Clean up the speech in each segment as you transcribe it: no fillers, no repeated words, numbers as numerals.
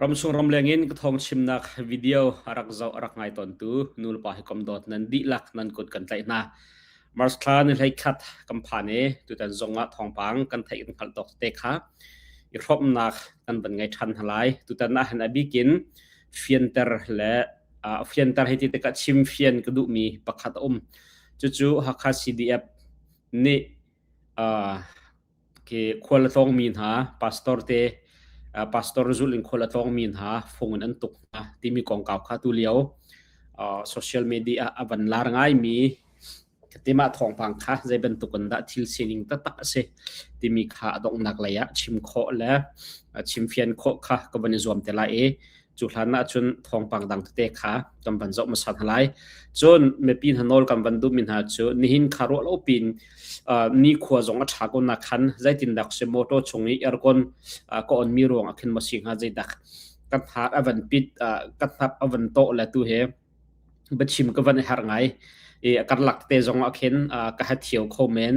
Ramsung ramleng in ka thawng chimnak video a rak zoh a rak ngai tawntu nulepa hi kom dawt nan dihlak nan kut kan tlaih hna. March thla ni 11 kan phan i tutan zong ah thawngpang kan theih kan hngalh tawk te kha i hrawmnak kan van ngei ṭhan hna lai. Tutan ah hin a bikin fianter le fianter hei ti tikah chim fian ka duhmi pakhat a um. Cucu Hakha CDF nih Khi khual a tlawngmi hna pastor te pastor zulh in khual a tlawngmi hna fung in an tuk hna timi kongkau kha tulio social media ah a van lar ngaimi timah thawngpang kha zei bantuk in dah thil sining taktak a si timi kha a donghnak lei ah chim khawh le chimfian khawh kha ka van i zuam te lai i Cu hlan ahcun thawngpang dang tete kha kan van zoh hmasa hna lai. Cun mipi hna nawl kan van duhmi hna cu nihin kha ruah lo pin nikhua zong a ṭha ko nak khan zeitindak si motor chung i aircon ka on mi ruang ah khin maw si hnga zeidak ka hnar a van pit ka hnap a van tawh le tu he biachim ka van i harh ngai i a karlak te zong ah khin ka hathio kho men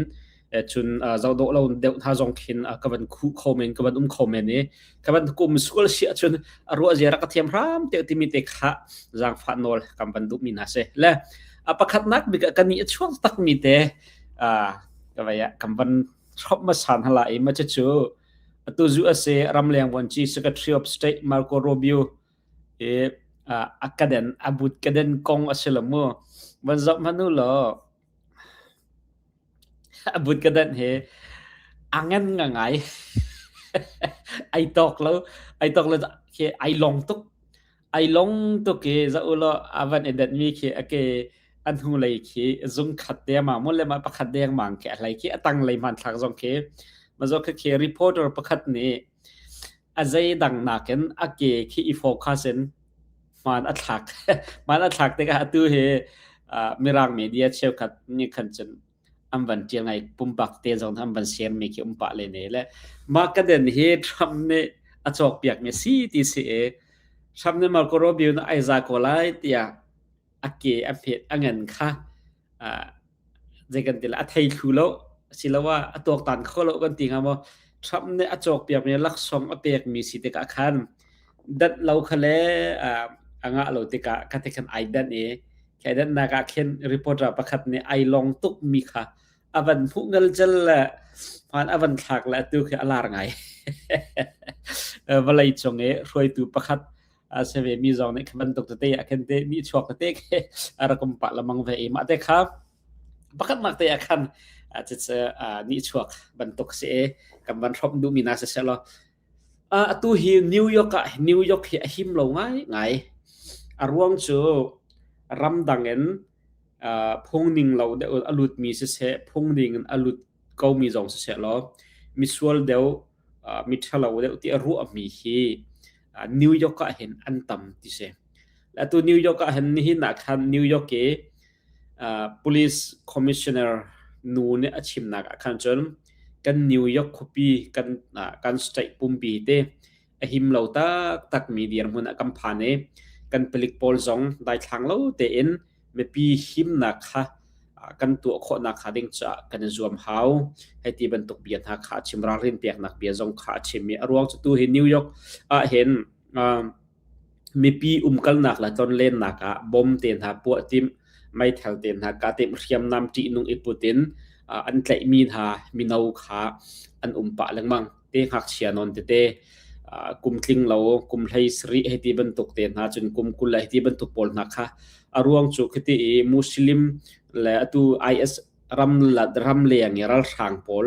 cun zoh dawh lo deuh hna zong khin ka van khuh kho men ka van um kho men i ka van kum sual si ahcun a ruah zia rak ka thiam hram te timi te kha zaangfah nawl kan van duh mi hna si le a pakhatnak bik ah kan i a chuak tak mi te ka vai ah kan van hrawp hmasa hna lai i ma cu atu USA ramleng vuanci Secretary of State Marco Rubio i a kaden a but kaden kong a si lo mu van zoh hmanh u law a but kaden hi a ngan ngai ai tawk lo ai tawk lo khi ai long tuk ai long tuk i za u law a van i det mi khi a ke an hnu lei khi zung khat te ma mu le ma pakhat deng mang khi a hlei khi a tang lei hmanthlak zong khi ma zo khi khi reporter pakhat nih A zeidang nakin a ke khi i focus in hmaan a thlak. Hmaan a thlak tikah atu hi Mirang media cheukhat nih khan cun an van ṭial ngai pumpak te zong an van share mi khi um pah len e le mah ka den hi Trump nih a cawkpiak mi si ti si i Trump nih Marco Rubio nih ai za ko lai tiah a ke a phet a ngan kha zei kan ti lai a thei thlu lo asiloah a tuaktan kho lo kan ti hnga maw Trump nih a cawkpiakmi laksawng a pekmi si tikah khan danh lo kha le a ngah lo tikah kha te khan ai danh i khi ai danhnak ah khin reporter pakhat nih ai long tuk mi kha a van hmuh ngalcel le hmaan a van thlak le atu khi a lar ngai vawlei cung i hruaitu pakhat a si ve mi zong nih kha bantuk tete ah khin te mi chuak tete khi a rak um pah lamang ve i mah te kha pakhatnak te ah khan cucu nih chuak bantuk si i kan van hrawmh duhmi na si seh law atu hi New York ah New York hi a him lo ngai ngai a ruang cu ramdang in phung ning lo deuh a lutmi siseh phung ning in a lut komi zong siseh law misual deuh miṭhalo deuh ti a ruahmi hi New York ah hin an tam ti si. Atu New York ah hin nihin ah khan New York i police commissioner nu nih a chimnak ah khan cun kan New York khuapi kan kan state pumpi te a him lo taktak mi dirhmun ah kan phan i kan palik pawl zong daithlang lo tein mipi himnak kha kan tuah khawhnak hnga ding caah kan i zuam hau. Hei ti bantuk bia hna kha a chim ralrin peknak bia zong kha a chim i a ruang cu tu hi New York ah hin mipi umkalnak le tlonlennak ah bom te hna puah timh meithal te hna kah timh hriamnam ṭihnung i put in an tlaihmi hna mino kha an um pah lengmang. Te ngakchia nawn tete kum tling lo kum hlei sarih hei ti bantuk te hna cun kum 20 le hei ti bantuk pawl hna kha a ruang cu khiti i Muslim le atu IS ram ram leng i ralhrang pawl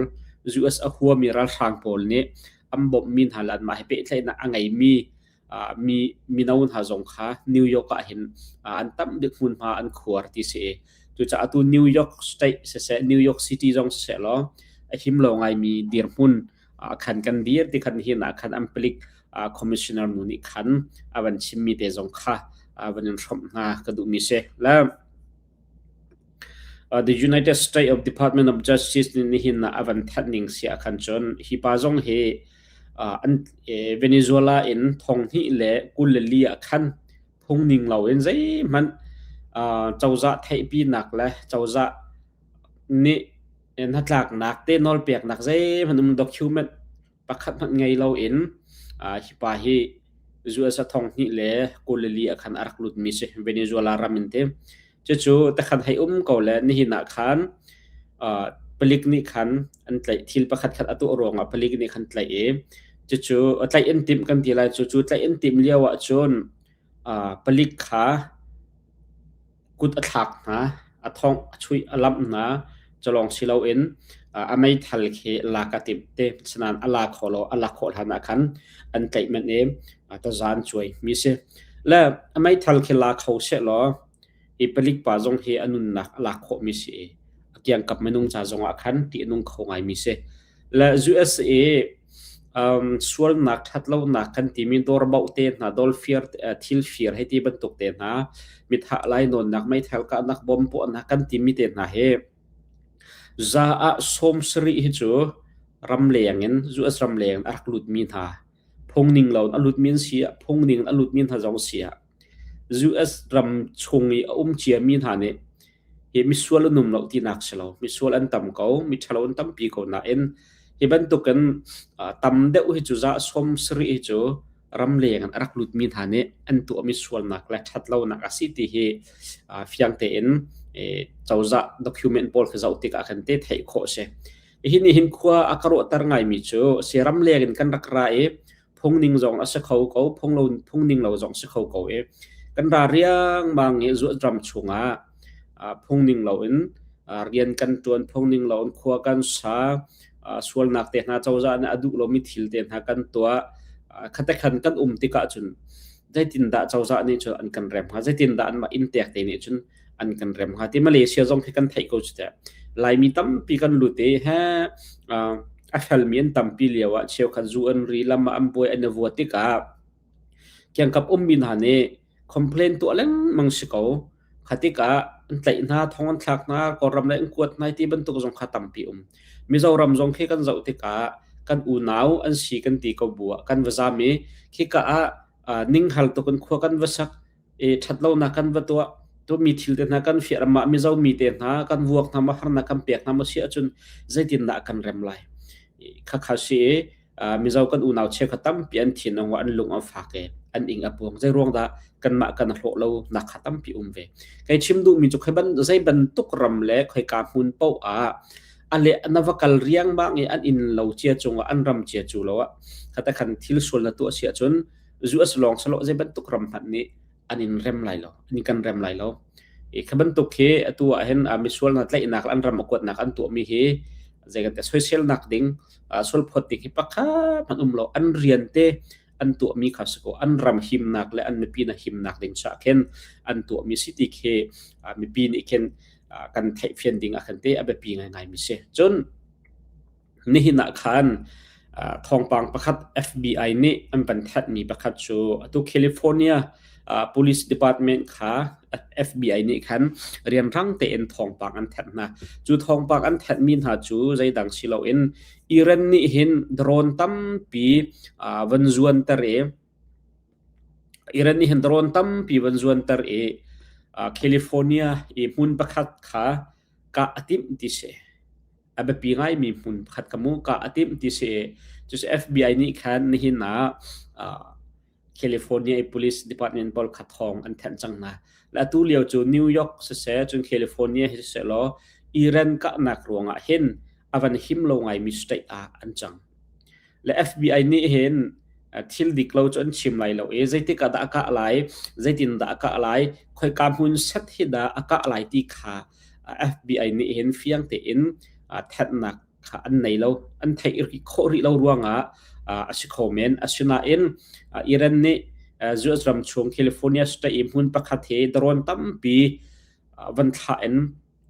US a huami ralhrang pawl nih an bawmhmi hna le anmah he pehtlaihnak a ngeimi mi mino hna zong kha New York ah hin an tam bik hmunhma an khuar ti si i cucaah atu New York State siseh New York City zong siseh law a him lo ngaimi dirhmun khan kan dir ti khan hin ah khan an palik commissioner nu nih khan a van chimmi te zong kha van in hrawmh hna ka duhmi si le The United States of Department of Justice nih nihin ah a van thanh ning si ah khan cun hi pa zong hi an Venezuela in 2024 ah khan phungning loin zeihmanh cozah theihpinak le cozah nih hnatlaknak te nawlpeknak zeihmanh um document pakhat hmanh ngei loin hi pa hi US a thong hnih le 24 ah khan a rak lutmi si Venezuela ram in ti. Cucu takhan hei um ko le nihin ah khan palik nih khan an tlaih thil pakhat khat a tuah ruangah palik nih khan tlaih i cucu tlaih an timh kan ti lai cu cu tlaih an timh lio ah cun palik kha kut a thlak hna, a thongh, a chuih, a lamh hna. Culawng si loin a meithal khi lak a timh te. Sinain a la kho lo. A lak khawh hlan ah khan an tlaih manh i taza an cuai mi si. Le a meithal khi la kho sehlaw hi palik pa zong hi a nunnak a lak khawhmi si i a kiangkap minung ca zong ah khan ṭih a nung kho ngaimi si. Le USA sualnak ṭhatlonak kan timi dawrbauh te hna, dawlfir, thil fir hei ti bantuk te hna, mithah lainawnnak, meithal kahnak, bom puahnak kan timi te hna hi za ah 70 hi cu ramleng in US ramleng in a rak lutmi hna phungning lo in a lutmi an si ah phungning in a lutmi hna zong si ah US ram chung i a um ciami hna nih hi misual an um lo tinak si lo. Misual an tam ko, miṭhalo an tampi ko nain hi bantukin tam deuh hi cu za 70 hi cu ramleng in a rak lutmi hna nih an tuahmi sualnak le ṭhatlonak a si ti hi fiang tein cozah document pawl khi zoh tikah khan te theih khawh a si. Hi nih hin khua a ka ruahter ngaimi cu si ramleng in kan rak ra i phungning zong a si kho ko, phungning lo zong si kho ko i kan ra riangmang i zuatram chungah phungning loin rian kan ṭuan, phungning loin khua kan sa, sualnak te hna cozah nih a duh lomi thil te hna kan tuah. Khatekhan kan um tikah cun zeitindah cozah nih cun an kan rem hnga, zeitindah anmah inntek te nih cun an kan rem hnga ti Malaysia zong khi kan theih ko cu teh. Laimi tampi kan lut i he a felmi an tampi lio ah cheukhat zu an ri lam ah an buai an i vua tikah kiangkap ummi hna nih complain tuah lengmang si ko. Kha tikah an tlaih hna, thong an thlak hna, Kawlram le an kuat hna ti bantuk zong kha tampi um. Mizoram zong khi kan zoh tikah kan unau an si kan ti ko bu ah kan va zam i khika ah ninghal tuk in khua kan va sak i ṭhatlonak kan va tuah tuahmi thil te hna kan fiah mah Mizo mi te hna kan vuak hna ma harnak kan pek hna ma si ahcun zeitindah kan rem lai khakha si i Mizo kan unau cheukhat tampi an thin a an lung a fak i an ing a puang zei ruang dah kanmah kan hlawh lo nak kha tampi um ve kai chim duhmi cu khoi ban zei bantuk ram le khoika hmun paoh ah a le na va kal riangmang i an inn lo cia cungah an ram cia cu lo ah khata khan thil sual na tuah si ahcun US lawng salo zei bantuk ram hmanh nih an in rem lai lo an kan rem lai lo i kha bantuk hi atu ah hin misual hna tlaihnak an ram a kuatnak an tuahmi hi zei kan te soiselnak ding sualphawt ding hi pakhat hmanh um lo an rian te an tuahmi kha si ko an ram himnak le an mipi na himnak ding cha khin an tuahmi si ti khi mipi nih khin kan theihfian ding ah khan te a biapi ngaingai mi si cun Nihin ah khan thawngpang pakhat FBI nih an van thanhmi pakhat cu atu California Police Department kha FBI nih khan rianrang tein thawngpang an thanh hna. Cu thawngpang an thanhmi hna cu zeidang si loin Iran nih hin drone tampi van zuanter i Iran nih hin drone tampi van zuanter i California i hmun pakhat kha kah a timh ti si. A biapi ngaimi hmun pakhat ka mu kah a timh ti si. Cucu FBI nih khan nihin ah California i Police Department pawl kha thawng an thanh cang hna. Le atu lio cu New York siseh cun California hi siseh law Iran kahnak ruangah hin a van him lo ngaimi state ah an cang. Le FBI nih hin thil dik lo cu an chim lai lo i zeitik ah dah a kah lai, zeitin dah a kah lai, khoika hmun set hi dah a kah lai ti kha FBI nih hin fiang tein thanhnak kha an nei lo. An theih khawh rih lo ruangah a si kho men. Asinain Iran nih US ram chung California state i hmun pakhat hi drone tampi van thlah in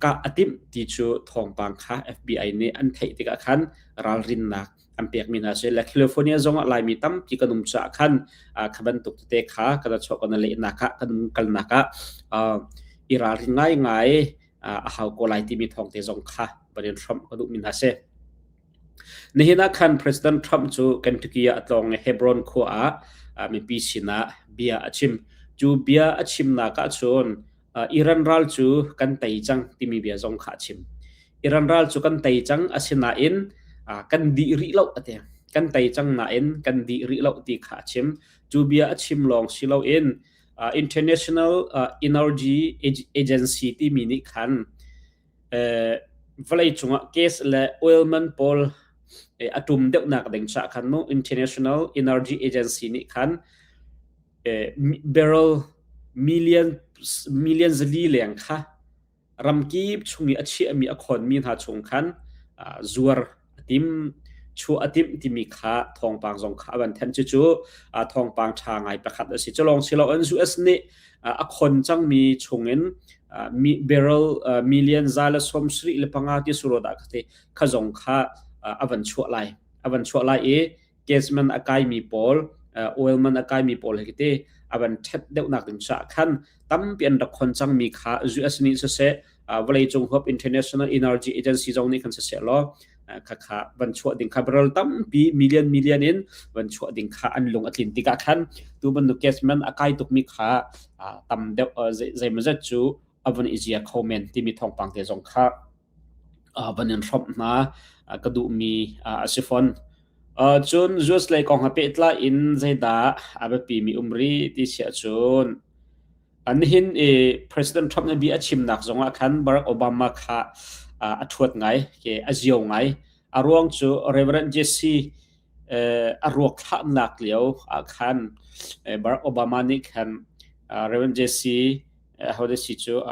kah a timh ti cu thawngpang kha FBI nih an theih tikah khan ralrinnak an pekmi hna si. Le California zongah Laimi tampi kan um caah khan kha bantuk tete kha kan chuah kan lehnak ah kan kalnak ah i ralrin ngaingai a hau ko lai timi thawng te zong kha van in hrawmh ka duhmi hna si. Nihin ah khan President Trump cu Kentucky ah a tlawng i Hebron khua ah mipi sinah bia a chim. Cu bia a chimnak ah cun Iran ral cu kan tei cang timi bia zong kha a chim. Iran ral cu kan tei cang asinain kan dih rih lo a ti. Kan tei cang nain kan dih rih lo ti kha a chim. Cu bia a chim lawng si loin International Energy Agency timi nih khan vawleicung ah gas le oil man pawl a ṭum deuhnak ding caah khan mu International Energy Agency nih khan barrel million million zali leng kha ramkip chung i a chiahmi a khonmi hna chung khan zuar a tim chuah a timh timi kha thawngpang zong kha a van thanh. Cucu thawngpang ṭha ngai pakhat a si. Culawng siloin US nih a khon cangmi chungin barrel million 175 ti suro dah kha kha zong kha a van chuah lai a van chuah lai i gas man a kaimi pawl oil man a kaimi pawl he te a van ṭhet deuhnak ding caah khan tampi an rak khon cangmi kha US nih siseh vawleicung huap International Energy Agency zong nih khan siseh law kha kha van chuah ding kha barrel tampi million million in van chuah ding kha an lung a tlin tikah khan tu bantuk gas man a kai tukmi kha tam deuh zeimawzat cu a van i zia kho men timi thawngpang te zong kha van in hrawmh hna ka duhmi a si fawn. Cun US lei kong he pehtlai in zeidah a biapimi um rih ti si ahcun nihin i President Trump nih bia a chimnak zongah khan Barack Obama kha a ṭhuat ngai, a zio ngai. A ruang cu Reverend Jesse a ruak thlahnak lio ah khan Barack Obama nih khan Reverend Jesse hodah si cu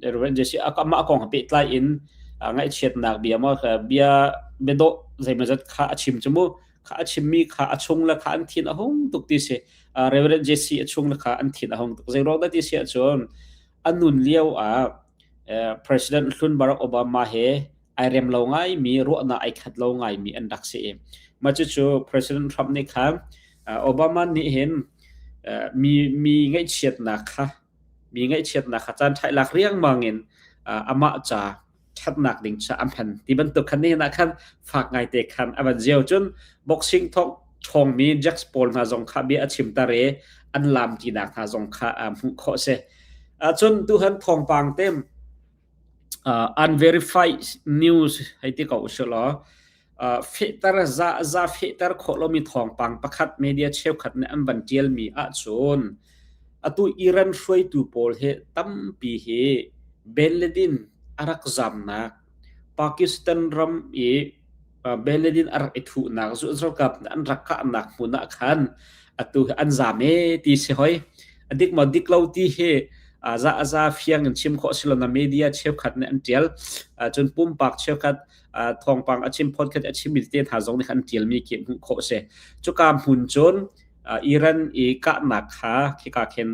Reverend Jesse amah kong he pehtlai in ngaihchiatnak bia maw bia biadawh zeimawzat kha a chim cu mu kha a chimmi kha a chung le kha an thin a hung tuk ti si Reverend Jesse a chung le kha an thin a hung tuk zeiruang dah ti si ahcun a nun lio ah President hlun Barack Obama he ai rem lo ngaimi ruahnak ai khat lo ngaimi an rak si i mah cucu President Trump nih khan Obama nih hin mi mi ngaihchiatnak kha mi ngaihchiatnak kha caan ṭhai lak riangmang in amah ca ṭhatnak ding ca a hman ti bantuk khan nihin ah khan fak ngaite khan a van zio cun boxing thong ṭhawngmi Jack Paul hna zong kha bia a chim tar i an lam tinak hna zong kha hmuh khawh si. Cun tuhan thawngpang tem Unverified news hei ti ko usih law fehter za za fehter khawh lomi thawngpang pakhat media cheukhat nih an van ṭialmi ahcun atu Iran hruaitu pawl hi tampi hi Bin Laden a rak zamnak Pakistan ram i Bin Laden a rak i thuhnak ralkap nih an rak kahnak hmun ah khan atu hi an zaam ee ti si hoi. A dik maw dik lo ti hi za a za fiang in chim khawh si lo na media cheukhat nih an ṭial. Cun pumpak cheukhat thawngpang a chim podcast a chimmi te hna zong nih an ṭialmi khi hmuh khawh a si. Cuka hmun cun Iran i kahnak kha khika khin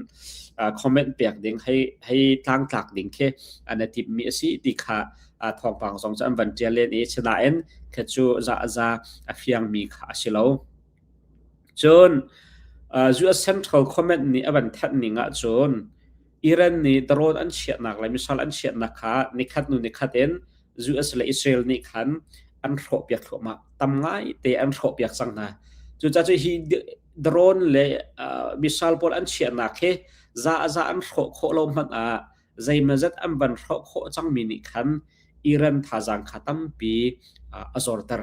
comment pek ding hei hei tlangtlak ding khi an i timhmi a si ti kha thawngpang zong cu an van ṭial len i sinain kha cu za za a fiangmi kha a si lo. Cun US Central Command nih a van thanh ning ahcun Iran nih drone an chiahnak le missile an chiahnak kha nikhat hnu nikhat in US le Israel nih khan an hrawhpiak thluahmah. Tam ngaite an hrawhpiak cang hna. Cucaah cu hi drone le missile pawl an chiahnak hi za a za an hrawh khawh lo hmanh ah zeimawzat an van hrawh khawh cangmi nih khan Iran thazaang kha tampi a zorter.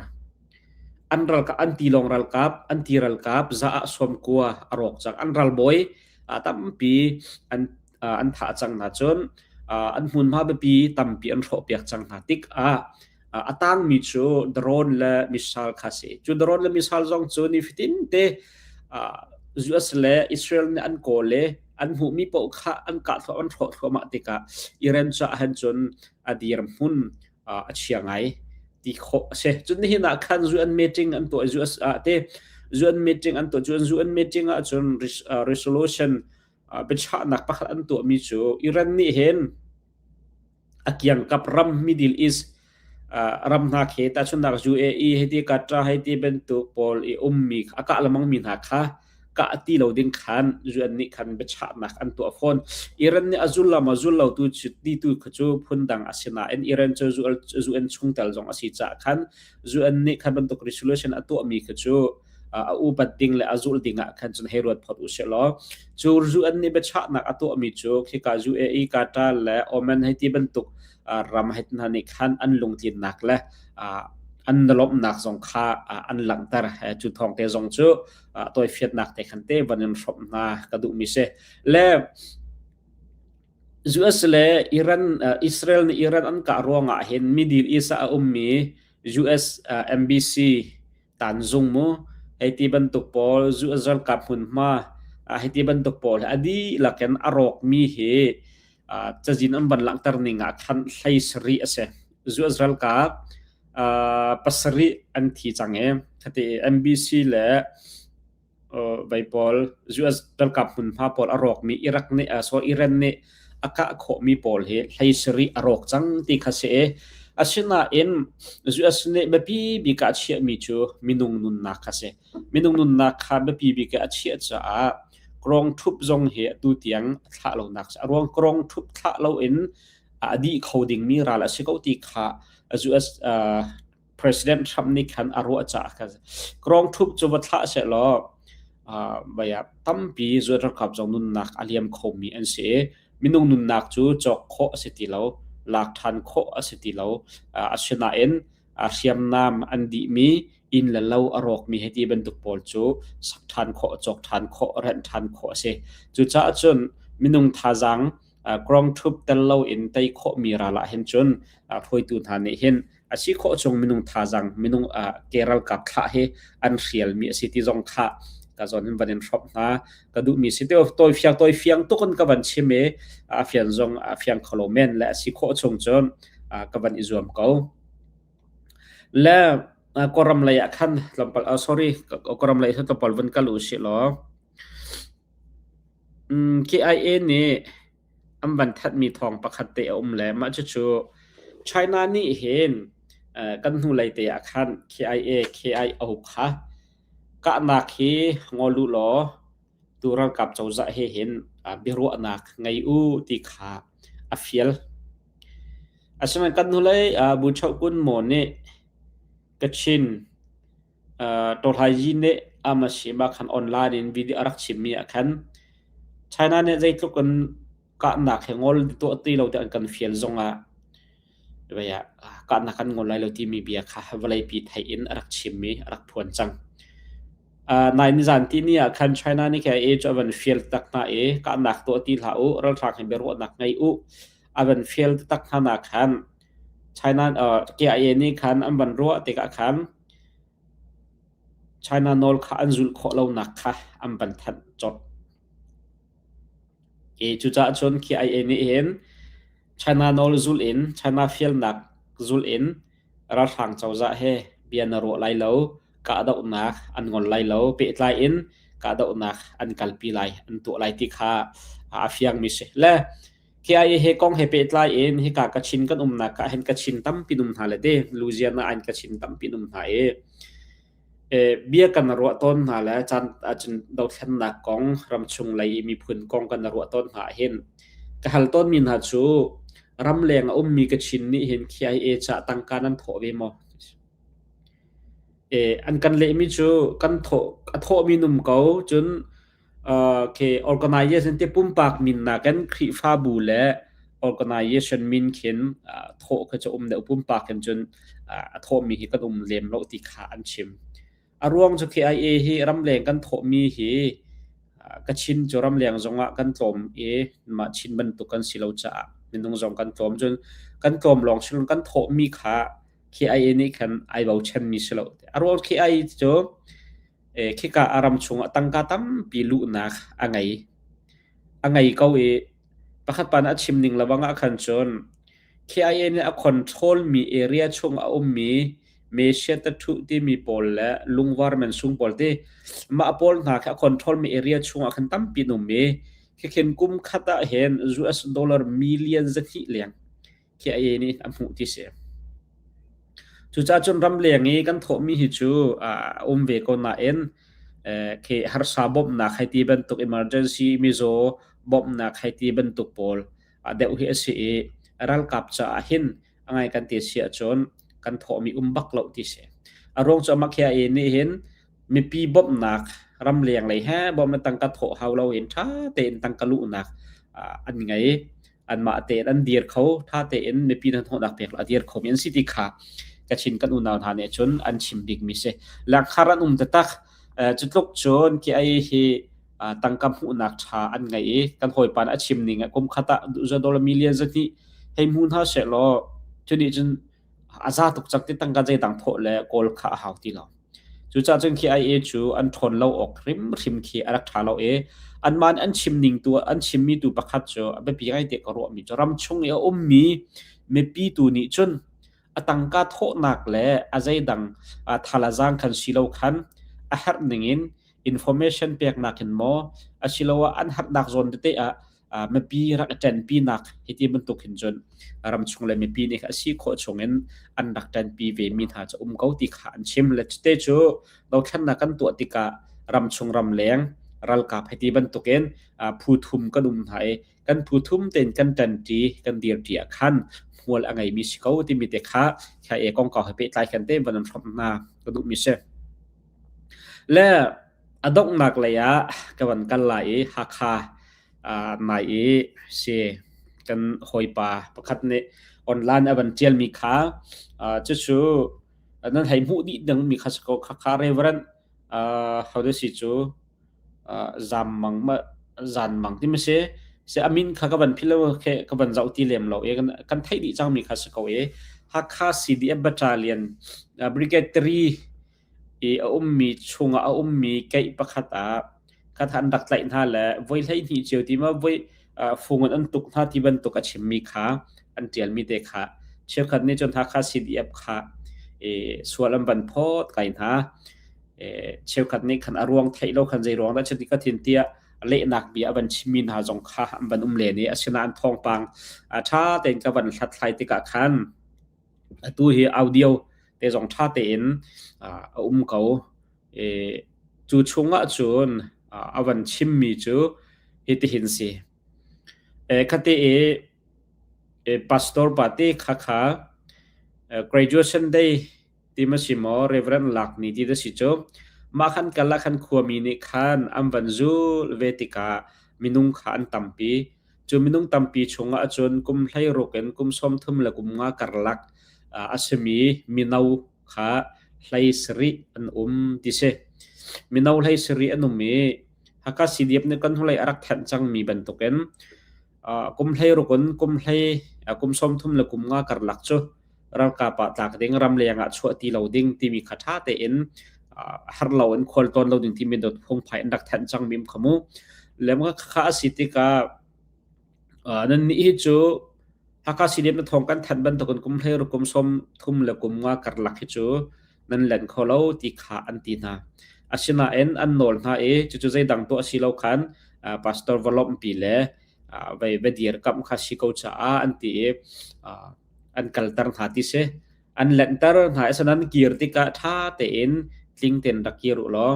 An ralkap an tilawng ralkap an ti ralkap za ah 90 a rawk cang. An ralbawi tampi an an thah cang hna cun an hmunhma biapi tampi an hrawhpiak cang hna tikah a tangmi cu drone le missile kha si. Cu drone le missile zong cu nifatin te US le Israel nih an kawl i an hmuhmi paoh kha an kah thluah an hrawh thluahmah tikah Iran caah hin cun a dirhmun a chia ngai ti khawh a si. Cun nihin ah khan UN meeting an tuah US ah te UN meeting an tuah cu UN meeting ah cun resolution biachahnak pakhat an tuahmi cu Iran nih hin a kiangkap ram Middle East ram hna khi tahchunhnak UAE hei ti Qatar hei ti bantuk pawl i ummi a kah lengmang mi hna kha kah ti lo ding khan UN nih khan biachahnak an tuah fawn. Iran nih a zul lo maw zul lo tu cu ti tu kha cu phundang a si nain Iran cu UN chungtel zong a si caah khan UN nih khan bantuk resolution a tuahmi kha cu a upat ding le a zulh ding ah khan cun hei ruat phot u sih law cu UN nih biachahnak a tuahmi cu khika UAE Qatar le Oman hei ti bantuk ram hei hna nih khan an lungtlinnak le. an lawmhnak zong kha an langhter. Cu thawng te zong cu tawifiannak te khan te van in hrawmh hna ka duhmi si. Le US le Iran Israel nih Iran an kah ruangah hin Middle East ah a ummi US embassy tanzung mu hei ti bantuk pawl US ralkap hmunhma hei ti bantuk pawl hi a dihlak in a rawkmi hi cazin an van langhter ning ah khan hlei sarih a si. US ralkap pasarih an thi cang i khati NBC le vai pawl US ralkap hmunhma pawl a rawkmi Iraq nih so Iran nih a kah khawhmi pawl hi hlei sarih a rawk cang ti kha si i asinain US nih biapi bik ah a chiahmi cu minung nunnak kha si. Minung nunnak kha biapi bik ah a chiah caah krawng ṭhup zong hi atu tiang a thlah lonak a ruang krawng ṭhup thlah loin a dih kho dingmi ral a si ko ti kha US President Trump nih khan a ruah caah khan krawng ṭhup cu va thlah sehlaw baya tampi zuat ralkap zong nunnak a liam khomi an si i minung nunnak cu cawk khawh a si ti lo, lak ṭhan khawh a si ti lo. Asinain hriamnam an dihmi inn le lo a rawkmi hei ti bantuk pawl cu sak ṭhan khawh, cawk ṭhan khawh, rent ṭhan khawh a si. Cucaah cun minung thazaang krawng ṭhup tel loin tei khawhmi ral ah hin cun hruaitu hna nih hin a si khawh chung minung thazaang minung ke ralkap thlah hi an hrialmi a si ti zong kha ka zawn in van in hrawmh hna ka duhmi si te tawi fiang tawi fiang tuk in ka van chim i a fian zong a fiang kholo men le a si khawh chung cun ka van i zuam ko. Le Kawlram lei ah khan tlawmpal sorry Kawlram lei khan tlawmpal vun kal u sih law KIA nih an van thatmi thawng pakhat te a um le mah cucu China nih hin kan hnulei te ah khan KIA KIO kha kahnak hi ngol u law tu ralkap cozah he hin biaruahnak ngei u ti kha a fial. Asinain kan hnulei Buchoh Kun Maw nih Kachin Tawhlai nih Amashima khan online in video a rak chimmi ah khan China nih zeitluk in kahnak hi ngol tuah ti lo tiah an kan fial zongah kahnak kan ngol lai lo timi bia kha vawleipi theih in a rak chimmi a rak phuan cang. Nai nizan tihni ah khan China nih KIA cu a van fial tak hna i kahnak tuah ti hlah u, ralhrang hi biaruahnak ngei u. A van fial tak hna nak khan China KIA nih khan an van ruah tikah khan China nawl kha an zulh khawh lonak kha an van thanh colh. Cucaah cun KIA nih hin China nawl zulh in, China fialnak zulh in ralhrang cozah he bia na ruah lai lo, kahdohnak an ngol lai lo, pehtlai in kahdohnak an kalpi lai, an tuah lai ti kha a fiangmi si. Le KIA he kong he pehtlai in hika Kachin kan umnak ah hin Kachin tampi um hna le te Louisiana ah hin Kachin tampi um hna i bia kan ruah tawn hna le caan ahcun dothlennak kong ramchung lei i miphun kong kan ruah tawn hna ahhin ka hal tawnmi hna cu ramleng a ummi Kachin nih hin KIA caah tangka nan thawh ve maw? An kan lehmi cu kan thawh a thawhmi num ko cun Okay, organization te pumpak min nakin Khrihfabu le organization min khin thawh kha cu um deuh pumpak in cun a thawhmi hi kan um lem lo ti kha an chim. A ruang cu KIA hi ramleng kan thawhmi hi Kachin cu ramleng zongah kan tlawm i mah Chin bantuk kan si lo caah minung zong kan tlawm cun kan tlawm lawng si kan thawhmi kha KIA nih khan ai bochanmi si lo. A ruang KIA cu Khika a ram chungah tangka tampi luhnak a ngei. A ngei ko i pakhat pa nih a chim ning lebang ah khan cun KIA nih a control mi area chung a ummi Mesia Tathuh timi pawl le Lungvar Mansung pawl ti mah pawl hna khi a control mi area chungah khan tampi an um i khikhin kum khat ah hin US dollar million zahnih leng KIA nih a hmuh ti si. Cucaah cun ramleng i kan thawhmi hi cu a um ve ko nain khi harsa bawmhnak hei ti bantuk emergency mizaw bawmhnak hei ti bantuk pawl deuh hi a si i ralkap caah hin a ngai kan ti si ahcun kan thawhmi um bak lo ti si. A ruang cu amah KIA nih hin mipi bawmhnak ramleng lei he bawmhnak tangka thawh hau loin ṭha tein tangka luhnak an ngei. Anmah tein an dir kho, ṭha tein mipi hnahnawhnak pek a dir khomi an si ti kha. Kachin kan unau hna nih cun an chim bikmi si. Langkhar an um taktak. Cu tluk cun khi ai hi tangka hmuhnak ṭha an ngei i kan hawipa nih a chim ning ah kum khat ah dollar million zahnih hei hmu hna sehlaw cu nih cun a za tuk cang ti tangka zeidang thawh le kawl kha a hau ti lo. Cucaah cun khi IA cu an ṭhawn lo awk hrimhrim khi a rak ṭha lo i anmah nih an chim ning tu an chimmi tu pakhat cu a biapi ngai te ka ruahmi cu ramchung i a ummi mipi tu nih cun a tangka thawhnak le a zeidang thalazang khan si lo khan a herh ning in information peknak in maw asiloah an herhnak zawn tete ah mipi rak i ṭanpinak hiti bantuk hin cun ramchung le mipi nih a si khawh chungin an rak ṭanpi ve mi hna cu um ko ti kha an chim. Le cute cu dothlennak kan tuah tikah ramchung ramleng ralkap hiti bantukin phu thum kan um hna i kan phu thum tein kan ṭanṭi kan dirṭi ah khan hmual a ngeimi si ko timi te kha kha e kongkau he pehtlai khan te van an hrawmh hna ka duhmi si. Le a donghnak lei ah ka van kal lai i Hakha nai i si kan hawipa pakhat nih online a van ṭialmi kha cucu nan hei hmuh dih dingmi kha si ko. Khakha Reverend ho si cu zam mang ma zan mang ti ma si si a min kha ka van philh lo khe ka van zoh ti lem lo i kan theih dih cangmi kha si ko i Hakha CDF Battalion Brigade 3 i a ummi chungah a ummi keih pakhat ah kha an rak tlaih hna le voi 12 cio ti ma voi fung in an tuk hna ti bantuk a chimmi kha an ṭialmi te kha cheukhat nih cun Hakha CDF kha sual an van phawt kai hna. Cheukhat nih khan a ruang theih lo khan zei ruang dah cuti ka thin tiah lehnak bia a van chimmi hna zong kha an van um len i asinain thawngpang ṭha tein ka van hlathlai tikah khan Atu hi audio te zong ṭha tein a um ko. Cu chungah cun a van chimmi cu hitihin si. Khate i pastor pate kha kha graduation day ti ma si maw Reverend lak ni ti da si cu mah khan kal ah khan khuami nih khan an van zul ve tikah minung kha an tampi. Cu minung tampi chungah cun kum 16 in kum 30 le kum nga karlak a simi mino kha 17 an um ti si. Mino 17 an um i Hakha CDF nih kan hnulei a rak thanh cangmi bantukin kum 16 in kum hlei kum 30 le kum nga karlak cu ralkap ah tlak ding ramleng ah chuah ti lo ding timi kha ṭha tein har lo in khual tawn lo ding timi dot phungphai an rak thanh cangmi kha mu. Lem kha a si tikah nan nih hi cu Hakha CDF na thawng kan thanh bantukin kum hlei kum 30 le kum nga karlak hi cu nan len kho lo ti kha an ti hna. Asinain an nawl hna i cucu zeidang tuah si lo khan pastor va lawmhpi le vei va dirkamh kha si ko caah an ti i an kalter hna ti si. An lenhter hna i sanan kir tikah ṭha tein tling tein rak kir u law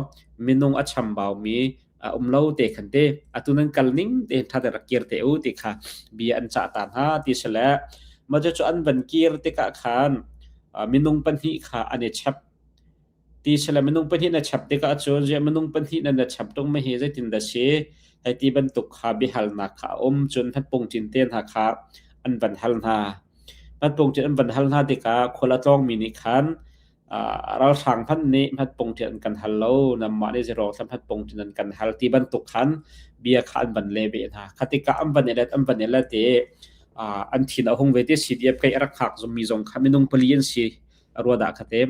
minung a chambaumi a um lo te khan te atu nan kal ning tein ṭha tein rak kir te u ti kha bia an cah ta hna ti si le mah cu an van kir tikah khan minung pahnih kha an i chep Ti sila minung pahnih na chap tikah cun ziah minung pahnih na na chap ṭung ma hi zeitin dah si? Hei ti bantuk kha biahalnak kha a um. Cun hmatpungṭin te hna kha an van hal hna. Hmatpungṭin an van hal hna tikah khual a tlawngmi nih khan ralhrang hmanh nih hmatpungṭin an kan hal lo, nanmah nih zeiruang thlam hmatpungṭin an kan hal ti bantuk khan bia kha an van leh ve hna. Kha tikah an van i let an van i let i an thin a hung ve ti CDF kei a rak hngak zummi zong kha minung pali an si. A rua dah kha te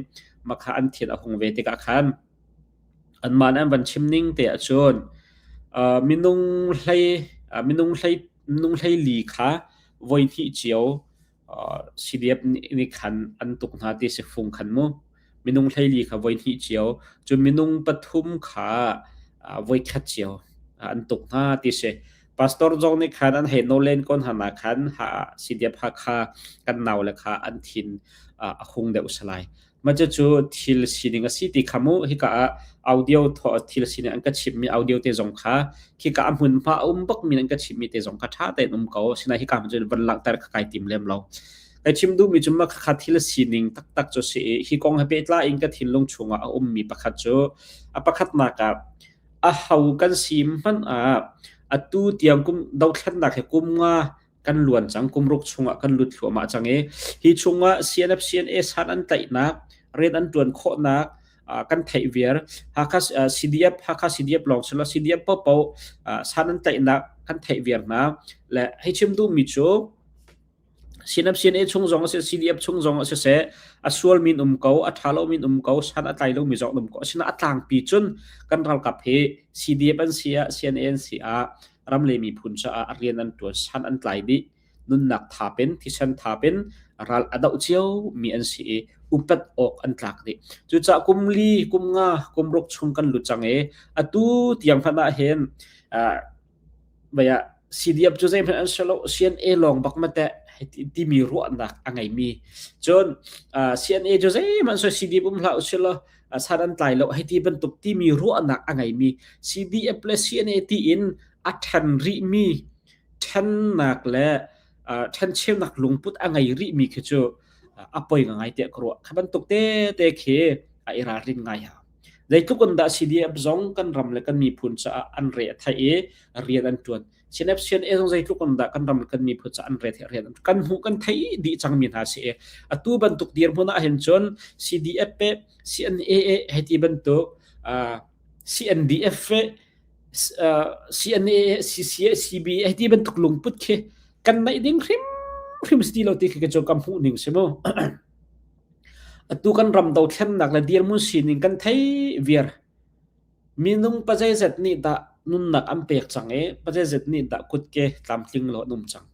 makha an thin a hung ve tikah khan anmah nih an van chim ning te ahcun minung hlei minung hlei minung hlei li kha voi hnih cio CDF nih khan an tuk hna ti si fung khan mu minung hlei li kha voi hnih cio cun minung pathum kha voi khat cio an tuk hna ti si. Pastor zong nih khan an hei nawl len ko hna na khan ha CDF Hakha kan nau le kha an thin a hung deuh salai. Mah cucu thil sining a si ti kha mu hika ah audio thil sining an ka chimmi audio te zong kha khika a hmunhma a um bakmi an ka chimmi te zong kha ṭha tein um ko. Sinain hika hmun cun van langhter kha kai tim lem lo. Kai chim duhmi cu mah kha thil sining taktak cu si i hi kong he pehtlai in ka thinlung chungah a ummi pakhat cu a pakhatnak ah A ho kan si hmanh ah atu tiang kum dothlennak hi kum nga kan luan cang kumruk chungah kan lut thluahmah cang i hi chungah CNF CNA san an tlaihnak rian an ṭuan khawhnak kan theih viar Hakha CDF Hakha CDF lawng silo CDF popo san an tlaihnak kan theih viar hna le hei chim duhmi cu CNF CNA chung zong a si CDF chung zong a si seh a sual min um ko a ṭha lo min um ko san a tlai lo mi zong um ko asina a tlangpi cun kan ralkap hi CDF an si ah CNA an si ah ram le miphun caah rian an ṭuan san an tlai dih nunnak thap in thisen thap in ral a doh cio mi an si i upat awk an tlak dih. Cucaah kum li, kum nga, kum ruk chung kan lut cang i atu tiang hmanh ah hin uh, CDF cu zeihmanh an si lo CNA lawng bak ma teh timi ruahnak a ngeimi cun uh, CNA cu zeihmanh so CDF um hlah usih law san an tlai lo hei ti bantuk timi ruahnak a ngeimi CDF le CNA tiin a ṭhen rihmi ṭhennak le ṭhencheunak lungput a ngei rihmi khi cu a poi ngai tiah ka ruah. Kha bantuk tete khi a i ralrin ngai hau. Zeitluk in dah CDF zong kan ram le kan miphun caah an re a theih i rian an ṭuan. CNF CNA zong zeitluk in dah kan ram le kan miphun caah an re theih rian an ṭuan. Kan hmuh kan theih dih cangmi hna si i atu bantuk dirhmun ah hin cun CDF pe CNA hei ti bantuk CNDF CNA, CCA, CB hei ti bantuk lungput khi kan neih ding hrimhrim si ti lo ti khi ka cu ka hmuh ning si mu. Atu kan ram dothlennak le dirhmun sining kan thei viar. Minung pazeizat nih dah nunnak an pek cang i pazeizat nih dah kutke tlamtling lo an um cang.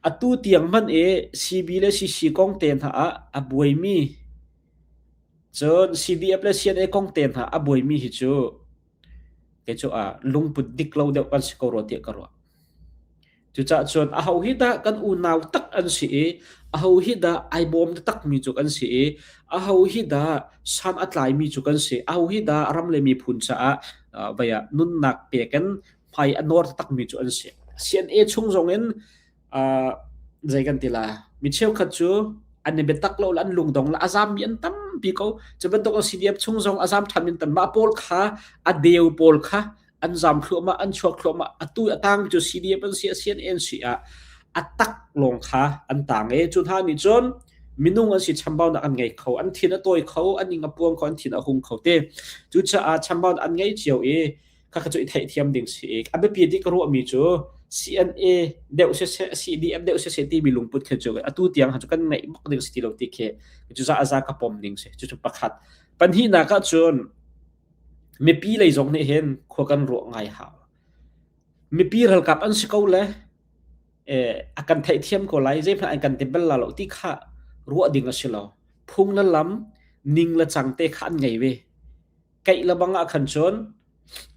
Atu tiang hmanh i CB le CC kong te hna ah a buaimi Cun CDF le CNA kong te hna a buaimi hi cu kei cu ah lungput dik lo deuh kan si ko rua tiah ka ruah. Cucaah cun aho hi dah kan unau tak an si i aho hi dah ai bawm takmi cu kan si i aho hi dah san a tlaimi cu kan si aho hi dah ram le miphun caah vai ah nunnak pek in hmai a nawr takmi cu an si. CNA chung zong in uh, zei kan ti la mi cheukhat cu an i biatak lo le an lungdong le a zammi an tampi ko cu bantuk CDF chung zong a zam ṭhan in tan mah pawl kha a deu pawl kha an zam thluahmah an chuak thluahmah atu a tang cu CDF an si a CNA an si ah a tak lawng kha an tang e cu hna nih cun minung an si chambaunak an ngei kho an thin a tawi kho an ing a puang kho an thin a hung kho te cucaah chambaunak an ngei cio i Khakha cu i theihthiam ding si i a biapi ti ka ruahmi cu CNA deuh siseh CDF deuh siseh timi lungput khi cu atu tiang cu kan ngeih bak ding si ti lo ti khi cu za za ka pom ding si cucu pakhat pahnihnak ah cun mipi lei zong nih hin khua kan ruah ngai hau mipi ralkap an si ko le a kan theihthiam ko lai zeihmanh an kan ti bal la lo ti kha ruah ding a si lo phung le lam ning le cang te kha an ngei ve Keih le bang ah khan cun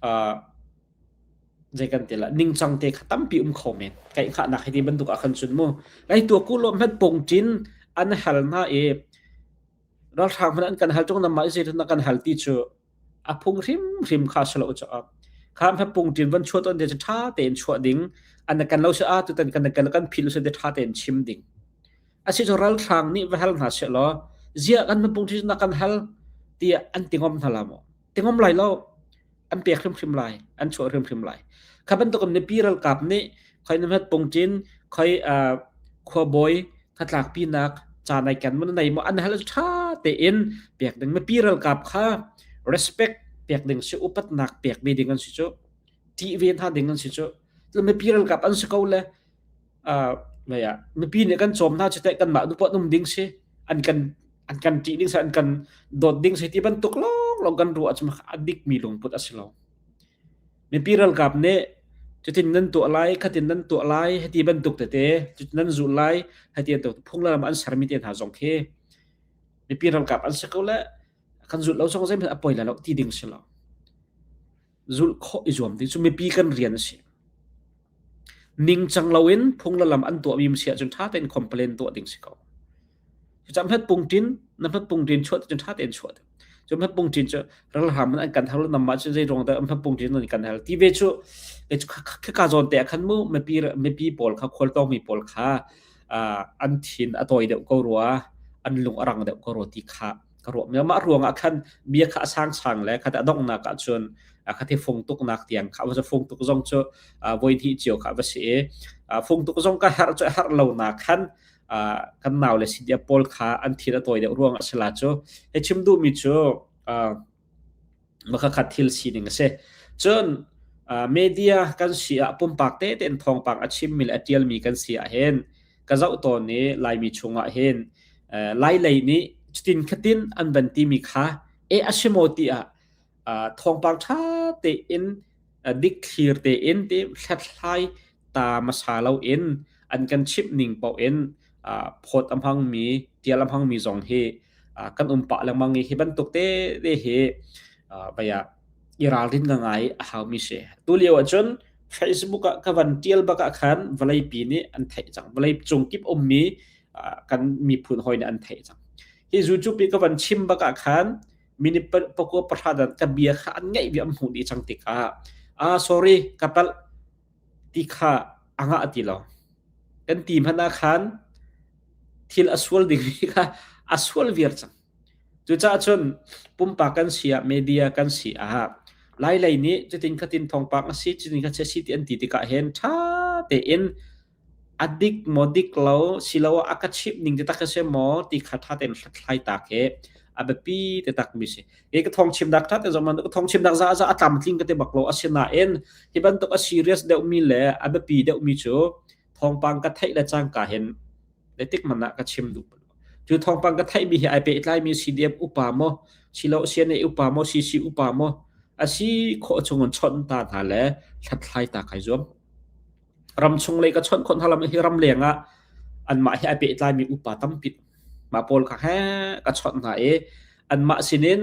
uh, zei kan ti la ningcang te kha tampi um kho men keih khahnak hi ti bantuk ah khan cun mu lai tua ku lo hmet pong tin an hal hna i ralhrang hmanh an kan hal tung nama zei na kan hal ti cu a phung hrim hrim kha salo cha kha hmet pung tin van chuat on te tha tein chuah ding an kan lo se a tu tan kan kan kan phil se te tha tein chim ding Asi cu ralhrang nih va hal hna seh law ziah kan nupung ṭhi na kan hal tiah an ti ngom hna la maw? Ti ngom lai lo. An pek hrimhrim lai. An chuah hrimhrim lai. Kha bantuk in mipi ralkap nih khoi na hmet pungṭin khoi uh, khuabawi hnatlakpinak ca nai ken mun nei maw an hal ṭha tein pek ding mipi ralkap kha respect pek ding si upatnak pek ve ding an si cu ṭih ve hna ding an si cu mipi ralkap an si ko le uh, mipi nih kan cawm hna cu teh kanmah nu poah num ding si an kan an kan ṭih ding si an kan dawt ding si ti bantuk lawng lawng kan ruah cu a dikmi lungput a si lo mipi ralkap nih cutin nan tuah lai khatin nan tuah lai heti bantuk tete cutin nan zulh lai heti bantuk phunglam an sermi te hna zong khi mipi ralkap an si ko le kan zulh lo zong zeihmanh a poi lai lo ti ding si lo zulh khawh i zuam ding cu mipi kan rian a si. Ningcang loin phung le lam an tuahmi si ahcun ṭha tein complain tuah ding si ko. Cucaah hmet pungṭin na hmet pungṭin chuah cun ṭha tein chuah ding. Cu hmet pungṭin cu ralhram in an kan hal namah cun zei ruang dah hmet pungṭin nan kan hal ti ve cu khika zawn te ah khan mu mipi mipi pawl kha khualtlawngmi pawl kha an thin a tawi deuh ko rua an lung a rang deuh ko rua ti kha ka ruah. Mah ruangah khan bia kha a sangsang le kha a donghnak ah cun. Kha fung tuk nak tiang kha va fung tuk zong cu voi hnih cio kha va si i fung tuk zong ka herh cu herh lo na khan kan nau le CDF pawl kha an thil a tawi deuh ruang a si la cu. He chim duh mi cu Makhakhat thil sining a si. Cun media kan si ah pumpak tete in thawngpang a chimmi le a ṭialmi kan si ah hin ka zoh tawn i Laimi chungah hin Lai lei nih cutin khatin an van timi kha e a si maw tiah thawngpang ṭha tein dikthlir tein ti hlathlai ta hmasa loin an kan chimh ning paoh in phawt a hmangmi, ṭial a hmangmi zong hi kan um pah lengmang i hi bantuk te te hi vei ah i ralrin ngai a haumi si. Tu lio ahcun Facebook ah ka van ṭial bak ah khan vawleipi nih an theih cang. Vawlei cung kip ummi kan miphun hawi nih an theih cang. Hi YouTube i ka van chim bak ah khan minute pakua pahra dan ka bia kha an ngaih bia an hmuh dih cang tikah ah sorry ka palh ti kha a ngah ti lo. Kan ti hmanh ah khan thil a sual dingmi kha a sual viar cang. Cucaah cun pumpak kan si ah media kan si ah Lailei nih cutin khatin thawngpang a si cutin kha si ti an ti tikah hin ṭha tein a dik maw dik lo siloah a ka chimh ning taktak a si maw ti kha ṭha tein hlathlai ta khi a biapi taktak mi si. Hi ka thawng chimnak ṭha te zong ka thawng chimnak za za a tlamtling ka ti bak lo asinain hi bantuk a serious deuhmi le a biapi deuhmi cu thawngpang ka theih le cangka hin zeitik hmanh ah ka chim duh. Cu thawngpang ka theihmi hi ai pehtlaimi CDF upa maw, silo CNA upa maw, CC upa maw, a si khawh chung in chawnh ta hna le hlathlai ta kai zuam. Ramchung lei ka chawnh khawh hna lam hi ramleng ah anmah he ai pehtlaimi upa tampi mah pawl kha he ka chawnh hna i anmah sinin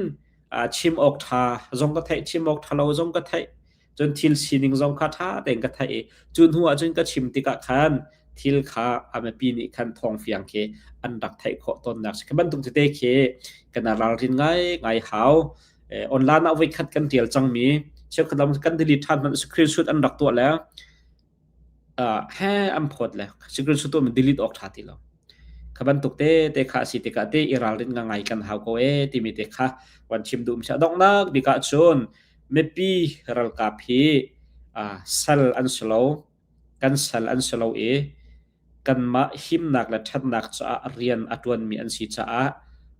chim awk ṭha zong ka theih, chim awk ṭha lo zong ka theih, cun thil sining zong kha ṭha tein ka theih i cu hnu ah cun ka chim tikah khan thil kha a mipi nih khan thawng fiang khi an rak theih khawh tawnnak si. Khi bantuk tete khi kan ralrin ngai ngai hau. Online ah voikhat kan ṭial cangmi cheukhat lam kan delete ṭhan hmanh screenshot an rak tuah le he an phawt le screenshot tuah mi delete awk ṭha ti lo. Kha bantuk te te kha a si tikah te i ralrin ngai kan hau ko e timi te kha wan chim duh mi si. A donghnak bik ah cun mipi ralkap hi sal an si lo, kan sal an si lo i kanmah himnak le ṭhatnak caah rian a ṭuanmi an si caah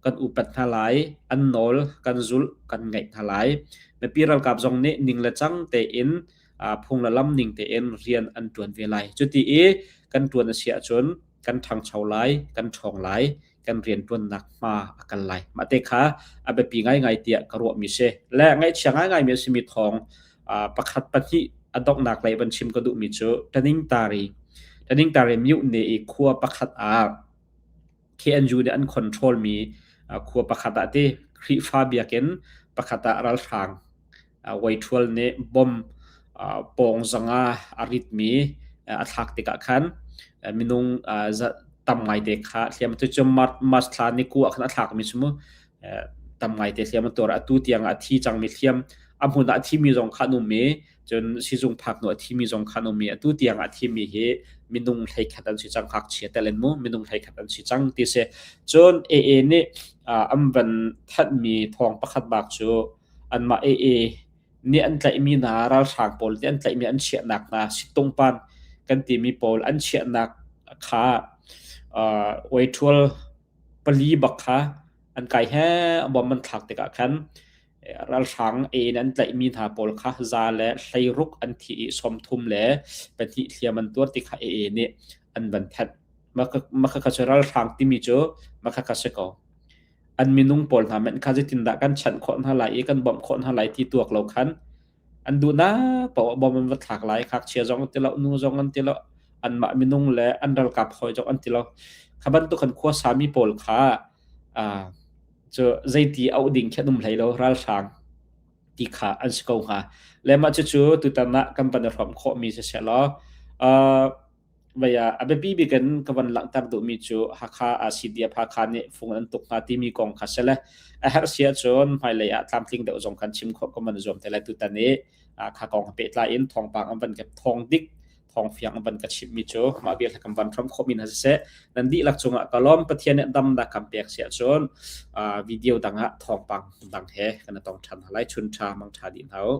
kan upat hna lai, an nawl kan zulh, kan ngaih hna lai. Mipi ralkap zong nih ning le cang tein phung le lam ning tein rian an ṭuan ve lai. Cuti i kan ṭuan a si ahcun kan ṭhangcho lai, kan ṭhawng lai, kan rianṭuannak hma a kal lai. Mah te kha a biapi ngaingai tiah ka ruahmi si. Le ngaihchia ngaingaimi a simi thawng pakhat pahnih a donghnak lei van chim ka duhmi cu Taningtari Taningtari mute i khua pakhat ah KNU nih an control mi khua pakhat ah ti Khrihfa biakinn pakhat ah ralhrang Weiṭhual nih bomb pawng zanga a ritmi a thlak tikah khan minung tam ngaite kha hliam cu March thla ni ku ah khan a thlakmi cu mu tam ngaite hliam a tuar. Atu tiang a thi cangmi hliam a hmun ah a thimi zong kha an um i cun sizung phak hnu a thimi zong kha an um i atu tiang a thimi hi minung 11 an si cang ngakchia tel in mu minung 11 an si cang ti si. Cun AA nih an van thanhmi thawng pakhat bak cu anmah AA nih an tlaihmi hna ralhrang pawl nih an tlaihmi an chiahnak hna sittungpan kan timi pawl an chiahnak kha oiṭhual pali bak kha an kai he bom an thlak tikah khan ralhrang AA in an tlaihmi hna pawl kha za le 16 an thi i 32 hliam an tuar ti kha AA nih an van thanh. Mah kha cu ralhrang timi cu mah kha si ko. An minung pawl hna hmanh kha zeitindah kan chanh khawh hna lai i kan bawmh khawh hna lai ti tuak lo khan an duhnak paoh ah bom an va thlak lai. Ngakchia zong an ti lo, nu zong an ti lo, anmah minung le an ralkap hawi zong an ti lo. Kha bantuk kan khuasami pawl kha cu zeiti auh ding khi an um hlei lo, ralhrang ti kha an si ko hnga. Le mah cucu tutan ah kan van i hrawm khawhmi siseh law Vei ah a biapi bik in ka van langhter duhmi cu Hakha CDF Hakha nih fung an tuk hnga timi kong kha si le a herh si ahcun hmailei ah tlamtling deuh zong kan chim khawh ka van zuam te lai tutan i kha kong he pehtlai in thawngpang an van ka thawng dik thawng fiang an van ka chimmi cu mah vial kan van hram khawhmi hna siseh nan dihlak cungah ka lawm. Pathian nih damnak kan pek si ahcun video dang ah thawngpang dang he kan i tong ṭhan hna lai. Chun ṭha mang ṭha dih hna u.